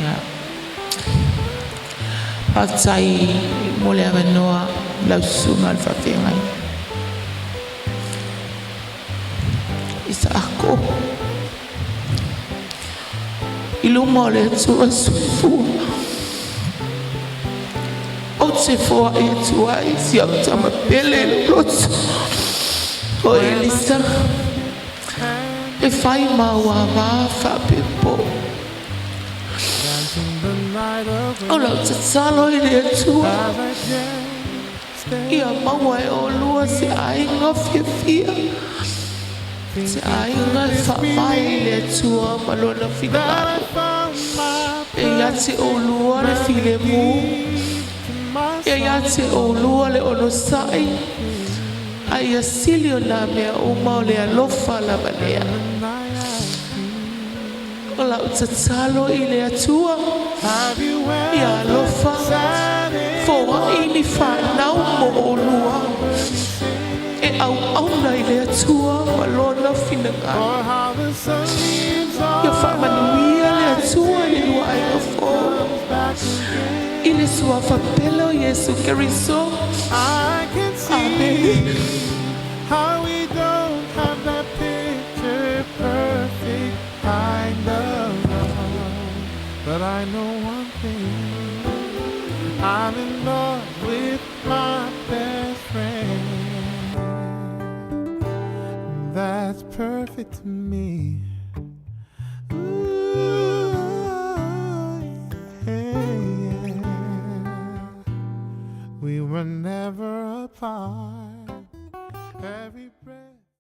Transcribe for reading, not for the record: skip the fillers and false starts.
Ia. Faafetai mo le avanoa lau susuga i le faafeagaiga. Isaako, i luma o le Atua Soifua, ou te foai atu ai si au tama pele i lou loto, o Elisa, e fai ma au ava faapepo. O lau tatalo i le Atua, ia maua e olua se aiga fiafia, se aiga e faavae i le Atua ma lona finagalo. E ia te olua le filemu, e ia te olua le onosai, a ia sili o nā mea uma o le alofa lava lea. O lau tatalo i le Atua, ia alofa foai ni fanau mo olua e auauna i le Atua ma lona finagalo. Ia faamanuia le Atua i le lua aiga fou. I le suafa pele o Iesu Keriso. Amene. How we don't have that picture perfect kind of love. But I know one thing: I'm in love with my best friend. That's perfect to me. Ooh, yeah. We were never apart. Every